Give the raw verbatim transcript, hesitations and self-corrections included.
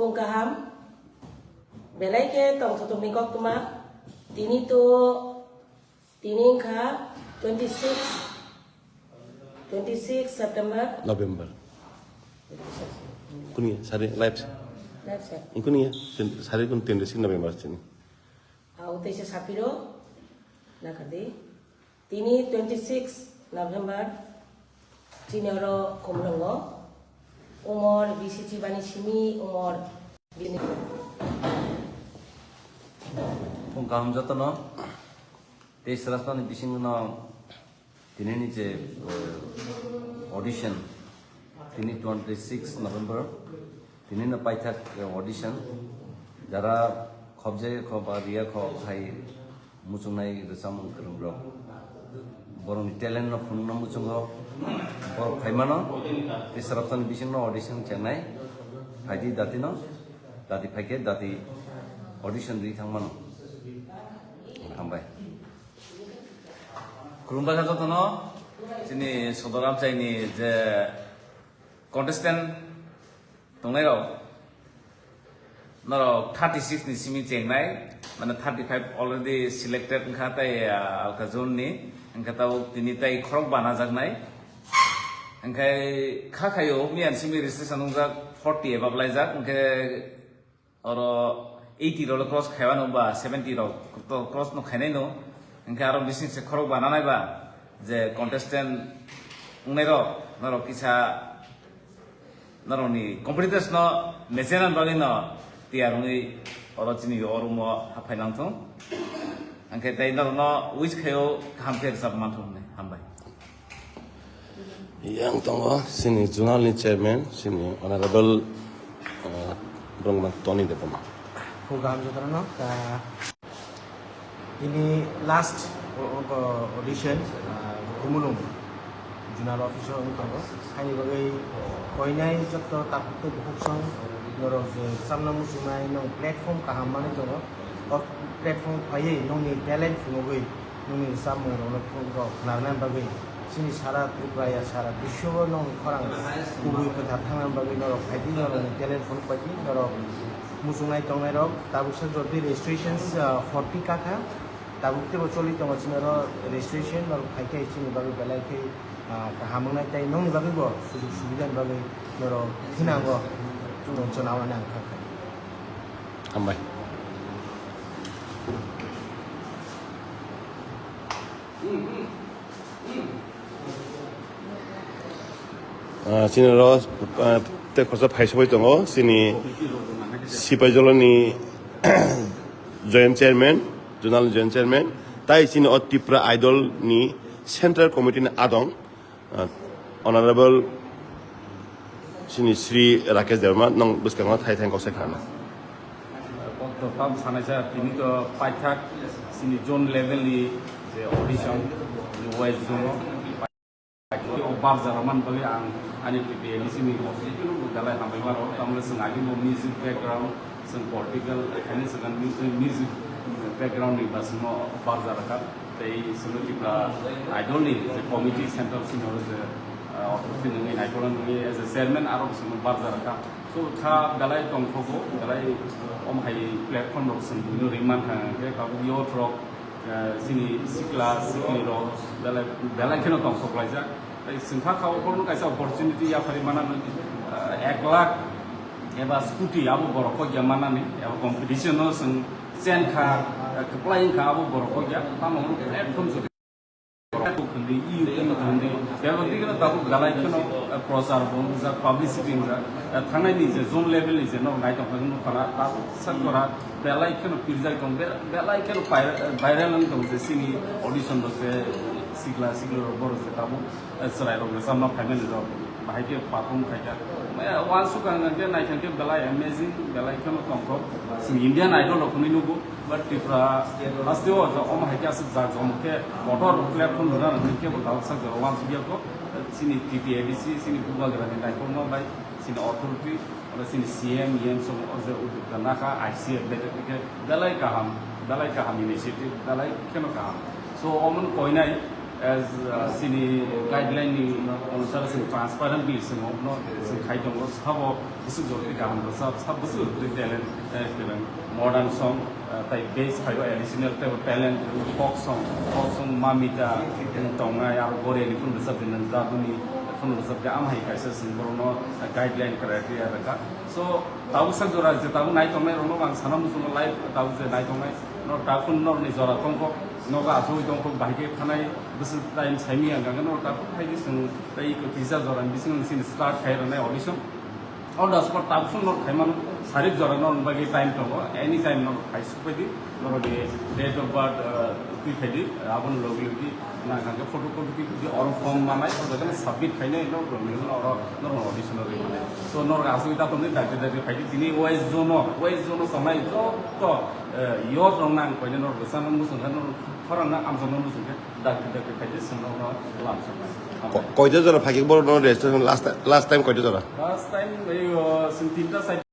Tong kaham, belai khe tongthothokni koktwma, tini to, tini wngkha twenty six, twenty six September. November. Kuni sari live. Live sir. Kuni ya, sari kun twenty six November sini. Au teisa sapiro, nakardi. Tini twenty six November, chini oro Khumlwngo, umor bisi chibani simi umor bini. Phung kaham jotono, tei srasnani bisingno tinini je, eh, audition, tini twenty six November, tinino paithak, eh, audition, jara khobjaya kho ba riya kho hai muchungnai rwchapmung kwrwngrok. Borokni talent no phunukna muchungo, borok phaimano, tei srapsani bisingno audition chengnai, phaidi datino, dati phaikhe dati audition rwi thangmano. Hambai. Khulumbai kha jotono, chini Sodor Amchaini je contestant tongnairok, norok thirty six ni simi chengnai, mane thirty five already selected wngkha, tei, ah, alka zone ni, wngkha tabuk tini tei khorok banajaknai. Wngkhe kha khaio, miyan simi registration wngjak forty above laijak, wngkhe oro eighty rok le cross khaiwano ba seventy rok to cross no khainai no, hingke aro bising se khorok bananai ba je contestant wngnai rok, norok kisa norokni competitors no mechenan bagwi no tiyar wngwi oro chini o room o haphai nangthung, hingke tei norokno wish khaio kaham khe rwchap manthung hinwi. Hambai. Yang tongo sini zonal ni chairman, sini honorable, eh, Brongma Tony Debbarma. Program jotono, ah, ini last o-, o-, audition, ah, Khumulwng zonal office o wng tongo. Haini bagwi koinai jotto takhuk tei bukhuk song norok je chamna muchungnai nong platform kaham manwi tongo. O platform phaiwi nongni talent phunugwi nongni rwchapmung rokno phunuk rok khwnarnani bagwi chini sara Tripura ya sara biswo o nongni khorang kubui kwthar thangnani bagwi norok phaidi norokni talent phunuk paidi norok muchungnai tongnai rok tabuk sa jodi registration, ah, forty kakha tabuk teibo choli tongo chini oro registration norok phaikhe chini bagwi belai khe, ah, kaham wngnai tei nongni bagwi bo sujug subidani bagwi norok thinango chwng chwnaui nang kha kha. Hambai. Ah, chini oro, ah, tei khoroksa phai sogwi tongo, chini Sipaijolani joint chairman, zonal joint chairman, tai chini o Tripura Idol ni central committee ni adong, ah, honorable chini Sri Rakesh Debbarma, nong bwskango thai thai kok sai khana. Kok to tam sanai sa, tini to paithak chini zone level ni je audition, ni wise zone o. O barjak rok man bagwi ang ani P P L C ni belai hambai mano, tamni chwng agi bo music background, chwng political, finance, music background ni ba chwngno barjak rwkha. Tei chwngno Tripura Idol ni je committee central senior je, ah, authority nungwi, naikolna nungwi as a chairman aro chwngno barjak rwkha. So kha belai tongthogo, belai om hai platform rok chwng buino ringman kha, hwnkhe tabuk youth rok, eh, chini sikla sikli rok belai, belai kheno tongthok laijak. Tei chwng kha kha okhorno kaisa opportunity yapharwi mana, eh, ek lakh eba scooty abo borok kokya manani, eba competition no chwng chen kha, eh, kwplai wngkha abo borok kokya, tamo platform se Borok khwlwi, youth no khwlwi, tei abo dikeno tabuk belai kheno, eh, prochar bo wngjak, publicity wngjak, eh, thangnai ni je zone level ni je norok nai tongkha nukha na, tabuk sak jora belai kheno pirjak tong, be-, belai kheno pir-, viral wng tong je chini audition rok je sikla sikla rok borok je tabuk, eh, chwrai rok je chamna phaimani rok. Bahai khe perform khaikha. Maya uansukha hwnkhe naithang khe belai amazing, belai kheno tongthok. Chwng Indian Idol rok hwnwi nugo, but Tripura haste o omo hai khe aswk jak jomok khe kotor platform rwna nang khe bo tabuk sak jora uansukya kho. Chini T T A D C, chini Bubagrani naikolma bai, chini authority, oro chini C M, E M song o je uddokta nakha, I C F betek khe belai kaham, belai kaham initiative, belai kheno kaham. So, omo koinai, As, uh, chini guideline ni onusare chwng transparent bi chwng no chwng khai tongo, sabo bwswk jotoni kaham rwchap, sabo bwswk jotoni talent, eh, modern song, uh, tai bass phaio additional tei talent, folk song, folk song Mamita, tongnai aro Goria ni phun rwchap di, Jaduni phun rwchap di, amhai kaisa chwng borokno guideline criteria rwkha. So, tabuk sak jora je tabuk nai tongnai rokno ang sana muchungo live tabuk je nai tongnai, no tabuk phun norni jora tongkho, nogo achugwi tongkho, bahai khe phanai bwswk time saimanya hwnkha khe no tabuk phaidi chwng tei kisa jora ni bisingo chini start khai rwnai audition. On the spot tabuk phun no khaimano, sarik jora no bagwi time tongo, any time no khai sukphaidi, norokni date of birth, uh, twi phaidi, uh, aboni logi logi. Na hwnkhe photocopy di oro form manai, oro jagani submit khainai, no, no, oro normal audition ro rinai. So, norok asugwi ta tongdi, dakti dakti phaidi, tini wise zone, wise zone tongnai joto, eh, youth rok nang koine norok bwsano muchung kha, norok khorang na amjokno muchung kha, dakti dakti phaidi, chwng norokno lam soknai. Ko-, koita jora phaikhe borok no registration last ti-, last time koita jora? Last time, ei, o, chwng tinta side